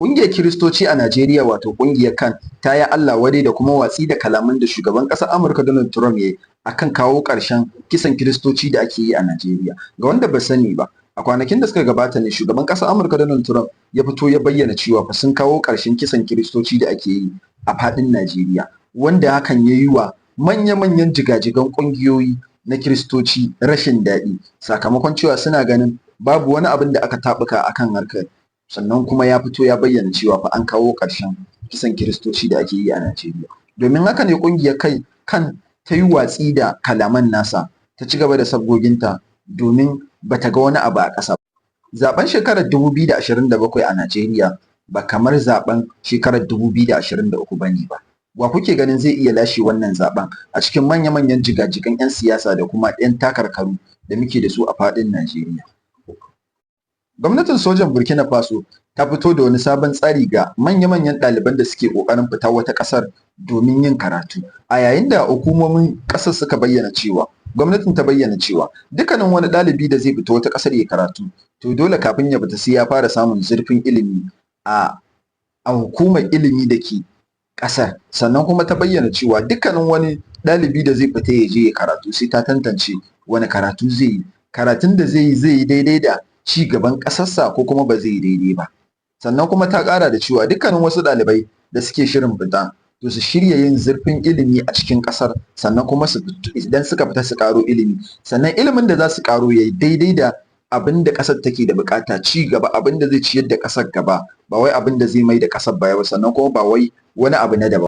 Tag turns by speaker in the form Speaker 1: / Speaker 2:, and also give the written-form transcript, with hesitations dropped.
Speaker 1: Ƙungiyar Kiristoci a Najeriya, wato ƙungiyar CAN, ta yi Allah wadai da kuma watsi da kalaman da shugaban ƙasar Amurka Donald Trump ya yi akan kawo ƙarshen kisan Kiristoci da ake yi a Najeriya. Ga wanda ba sani ba, a kwanakin da suka gabata ne shugaban ƙasar Amurka Donald Trump ya fito ya bayyana cewa fa sun kawo ƙarshen kisan Kiristoci da ake yi a faɗin Najeriya, wanda hakan ya yi wa manya-manyan jigajigan ƙungiyoyi na Kiristoci rashin daɗi, sakamakon cewa suna ganin babu wani abin da aka taɓuka akan harkar. Sannan kuma ya fito ya bayyana cewa fa an kawo ƙarshen kisan Kiristoci da ake yi a Najeriya. Domin haka ne ƙungiyar kai CAN ta yi watsi da kalaman nasa, ta ci gaba da sabgoginta, domin bata ga wani abu a ƙasa ba. Zaɓen shekarar 2027 a Najeriya ba kamar zaɓen shekarar 2023 ba ne ba. Wa kuke ganin zai iya lashe wannan zaɓen a cikin manya-manyan jigajigan 'yan siyasa da kuma 'yan takarkaru da muke da su a faɗin Najeriya? Gwamnatin sojan Burkina Faso ta fito da wani sabon tsari ga manya-manyan ɗaliban da suke ƙoƙarin fita wata ƙasar domin yin karatu. A yayin da hukumomin ƙasar suka bayyana cewa, gwamnatin ta bayyana cewa dukkanin wani ɗalibi da zai fita wata ƙasar ya karatu, to dole kafin ya fita sai ya fara samun zurfin ilimi a hukumar ilimi da ke ƙasar. Sannan kuma ta bayyana cewa dukkanin wani ɗalibi da zai fita ya je ya karatu, sai ta tantance wane karatu zai yi, karatun da zai yi zai yi daidai da ci gaban ƙasarsa ko kuma ba zai yi daidai ba. Sannan kuma ta ƙara da cewa dukkanin wasu ɗalibai da suke shirin fita, to su shirya yin zurfin ilimi a cikin ƙasar, sannan kuma su idan suka fita su ƙaro ilimi, sannan ilimin da za su ƙaro ya yi daidai da abin da ƙasar take da buƙata, ci gaba, abin da zai ciyar da ƙasar gaba, ba wai abin da zai mai da ƙasar baya ba, sannan kuma ba wai wani abu na daban.